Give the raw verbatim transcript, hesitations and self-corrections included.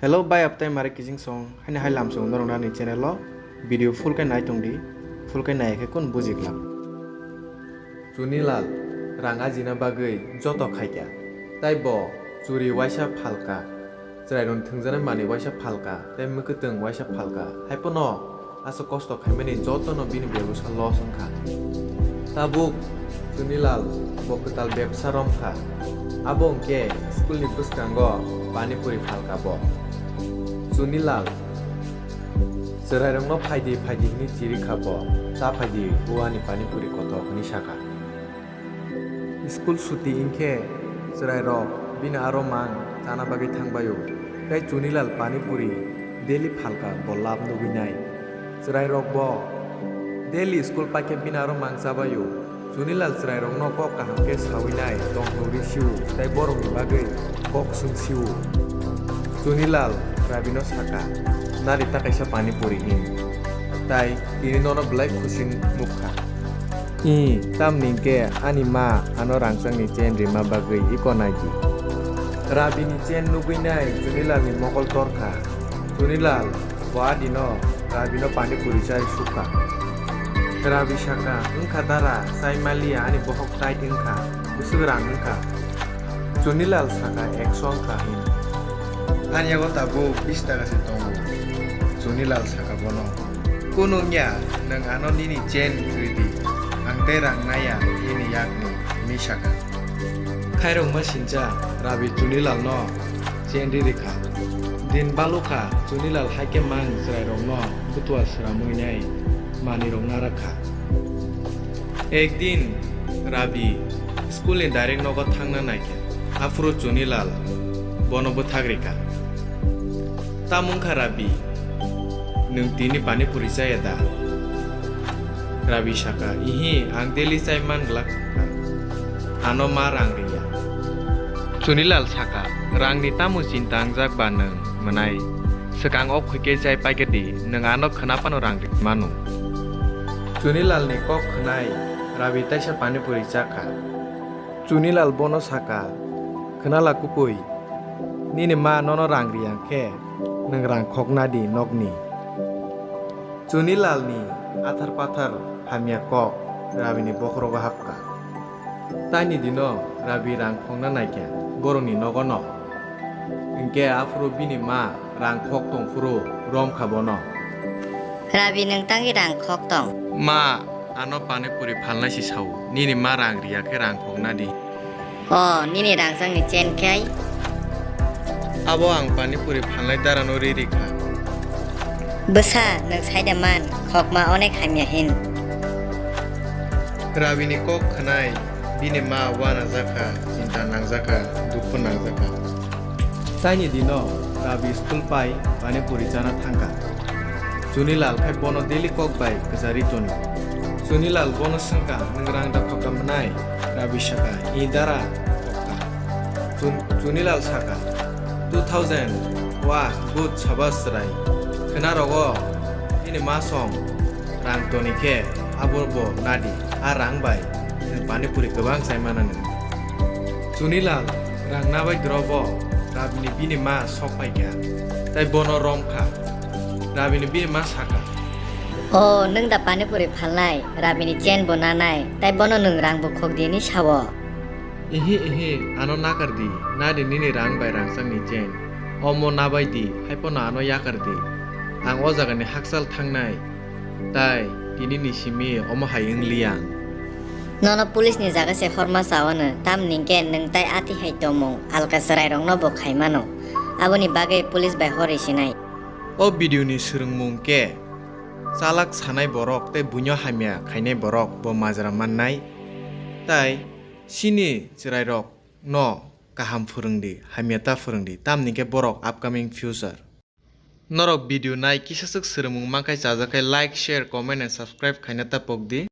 Hello bai, aptai mare kijing song, haini hai lam song norok nani channel o video full khe nai tong di, full khe nai khe kun buji glak. Chunilal rang ajina bagwi joto khaikha, tai bo churi waisa phalka, chwrairokni thwngjaknai manwi waisa phalka, tei mwkwtwng waisa phalka, hai phano aswk kosto khaimani jotono bini bebosa loss wngkha. Tabuk Chunilal bo kwtal bebsa romkha. Abo hwnkhe school ni bwskango pani puri phalka bo. Chunilal chwrairokno phaidi phaidi hwnwi chirikha bo, "Cha phaidi, o ani pani puri kotor," hwnwi sakha. School suti wngkhe chwrairok bini aro mang chana bagwi thangbaio, tei Chunilal pani puri daily phalka bo lab nugwinai. Chwrairok bo daily school paikhe bini aro mang chabaio. Chunilal chwrairokno kok kaham khe sawinai, tongthok ri sio, tei borokni bagwi kok sung sio. Chunilal Rabino saka, "Nari ta kaisa pani puri hin, tai tini nono belai khusi nukha." "I, tamni hwnkhe ani ma ano rangchakni chain rima bagwi iko nai di." Rabini chain nugwinai Chunilalni mokol torkha. Chunilal bo adino Rabino pani puri chai sukha. Rabi saka, "Wngkha dara, chai maliya, ani bohok tight wngkha, bwswk rang wngkha?" Chunilal saka, "Ekso wngkha," hin. "Ani yago tabuk bis taka se tongo." Chunilal saka bono, "Kunu wngya, nwng ano nini chain ridi, ang tei rang naiya nini yakni," hinwi saka. Khairokma sincha Rabi Chunilalno chain ri rikha. Din balukha, Chunilal haikhe mang chwrairokno butua swramwinai manwirok narwkha. Ekdin Rabi school ni direct nogo thangna naikha, aphuru Chunilal bono bwthak rikha. "Tamo wngkha Rabi, nwng tini pani puri chaya da?" Rabi saka, "Ihi, ang daily chai man glak kha. Ano ma rang riya." Chunilal saka, "Rangni tamo chinta wngjak ba nwng, mwnai? Swkang o khwikhe chai paikhe di, nwng ano khwna phano rang ri mano." Chunilalni kok khwnai Rabi taisa pani puri chakha. Chunilal bono saka, "Khwnala kubui, nini ma nono rang riyang khe nwng rang khokna di nokni." Chunilalni athar pathar hamya kok Rabini bokhorogo hapkha. Taini dino Rabi rang khokna naikha borokni nogono. Hinkhe aphuru bini ma rang khok tong phuru romkha bono. "Rabi, nwng tangwi rang khok tong?" "Ma, ano pani puri phalnai si sao, nini ma rang riya khe rang khokna di." "O, nini rangchakni chain khai?" "Abo ang pani puri phalnai darano ri rikha." "Bwsa, nwng saida man, khokma onek hamya hin." Rabini kok khwnai bini ma uanajakha, chinta nangjakha, dukhu nangjakha. Taini dino Rabi school pai pani puri chana thangkha. Chunilal khai bono daily kok bai kwchari toni. Chunilal bono swngkha, "Nwng rang da khokha mwnai?" Rabi saka, "I dara khokha." Chun-, Chunilal saka, "Two thousand, wah, good, sabas chwrai. Khwna rogo nini ma song rang toni khe abo bo nadi, a rang bai nwng pani puri kwbang chai mana nwng." Chunilal rang nabai dro bo Rabini bini ma sok paikha, tai bono romkha. Rabini bini ma saka, "O, nwng da pani puri phalnai, Rabini chain bo nanai, tai bono nwng rang bo khok di hinwi sao?" "Ihi, ihi, ano nakar di, nadi nini rang bai rangchakni chain. Omo nabai di, hai phano ano yakar di. Ang o jagani hakchal thangnai, tai tinini simi omo hai wng liyang." "Nono police ni jaga se horma chawano, tamni hwnkhe nwng tai ati hai tongmung alka chwrairokno bo khai mano. Aboni bagwi police bai hor risinai." O video ni swrwngmung khe chalak sanai borok tei buino hamya khainai borok bo majra mannai. Tai chini chwrairok no kaham phwrwng di, hamya ta phwrwng di, tamni khe borok upcoming future. Norok video nai kisa swk swrwngmung mankhai chajakkhai like, share, comment and subscribe khaina ta pok di.